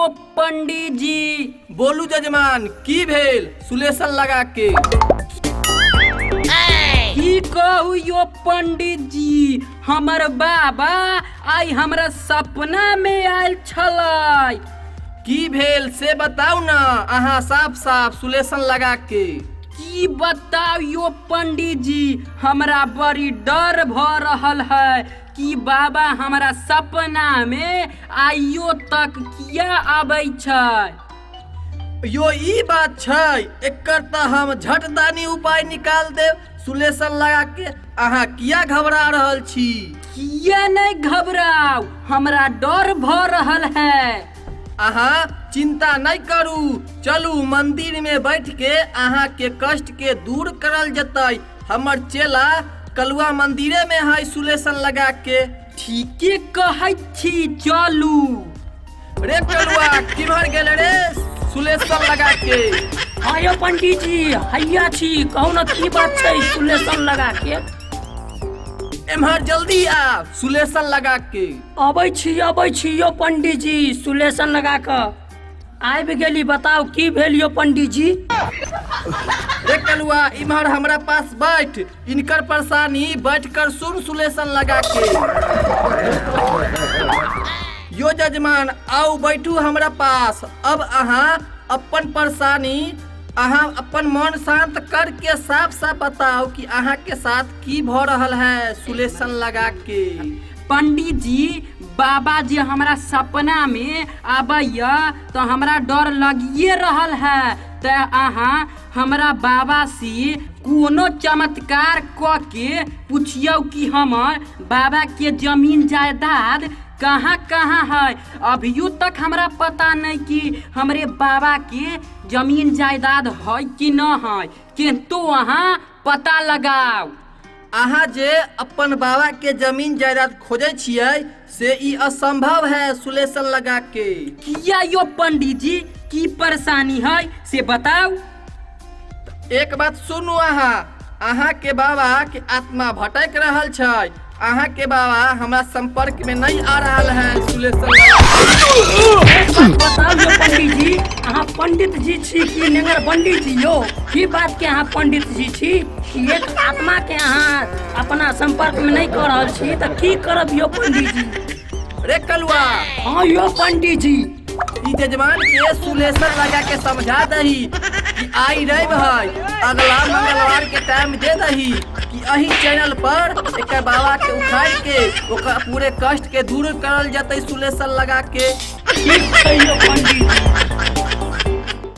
पंडित जी। बोलू जजमान, की भेल सुलेशन लगा के? की कहू यो पंडित जी, हमर बाबा आइ हमरा सपना में आयल छलै। की भेल से बताउ न अहाँ साफ साफ सुलेशन लगा के। की बताउ यो पंडित जी, हमरा बड़ी डर भ रहल है कि बाबा हमरा सपना में आइयो तक किया आबै छै। यो ई बात छै, एकर तऽ हम झटदानी उपाय निकाल देब सुलेशन लगा के। अहाँ किया घबरा रहल छी? किया नहीं घबराउ, हमरा डर भ रहल है। अहाँ चिंता नहीं करू, चलू मंदिर में बैठ के अहाँ के कष्ट के दूर करल जतै। हमर चेला कलुआ मंदिरे में है सुलेशन लगा के। ठीके कहै छी, चलू। रे कलुआ, किम्हर गेल रे सुलेशन लगा के? हाँ यौ पंडित जी, हैया छी, कहू ने की बात छै सुलेशन लगा के? एम्हर जल्दी आ सुलेशन लगा के। अबै छी, अबै छी यौ पंडित जी। सुलेशन लगा कऽ आबि गेली, बताउ की भेल यौ पंडित जी? रे कलुआ, इम्हर हमरा पास बैठ, इनकर परेशानी बैठ कर सुन सुलेशन लगा के। यो जजमान, आउ बैठू हमरा पास। अब अहाँ अपन परेशानी, अहाँ अपन मन शांत करके साफ साफ बताओ कि अहाँ के साथ की भ रहल है सुलेशन लगा के। पंडित जी, बाबा जी हमरा सपना में आबैया तऽ हमरा डर लगिए रहल है, तऽ अहाँ हमरा बाबा से कोनो चमत्कार कऽ के पुछियौ कि हमर बाबा के जमीन जायदाद कहाँ कहाँ है। अभियो तक हमरा पता नहीं कि हमरे बाबा के जमीन जायदाद है कि न है, किंतु अहाँ पता लगाओ। अहाँ जे अपन बाबा के जमीन जायदाद खोजै छियै से ई असंभव है सुलेशन लगा के। किया यो पंडित जी, की परेशानी है से बताओ। एक बात सुनू अहाँ, अहाँ के बाबा के आत्मा भटक रहल छै। अहाँ के बाबा हमरा संपर्क में नहीं आ रहल है सुलेशन लगा के। एक बात बताउ यौ पंडित जी, अहाँ पंडित जी छी कि नेंगर पंडित जी यौ? की बात के अहाँ पंडित जी छी कि एक आत्मा के अहाँ अपना संपर्क में नहीं कऽ रहल छी, तऽ की करब यौ पंडित जी? रे कलुआ। हाँ यौ पंडित जी। ई जजमान के सुलेशन लगा के समझा दही कि आई रवि है, अगला मंगलवार के टाइम दे दही कि एही चैनल पर एकर बाबा के उखाड़ के ओकर पूरे कष्ट के दूर करल जतै सुलेशन लगा के। ठीक छै यौ।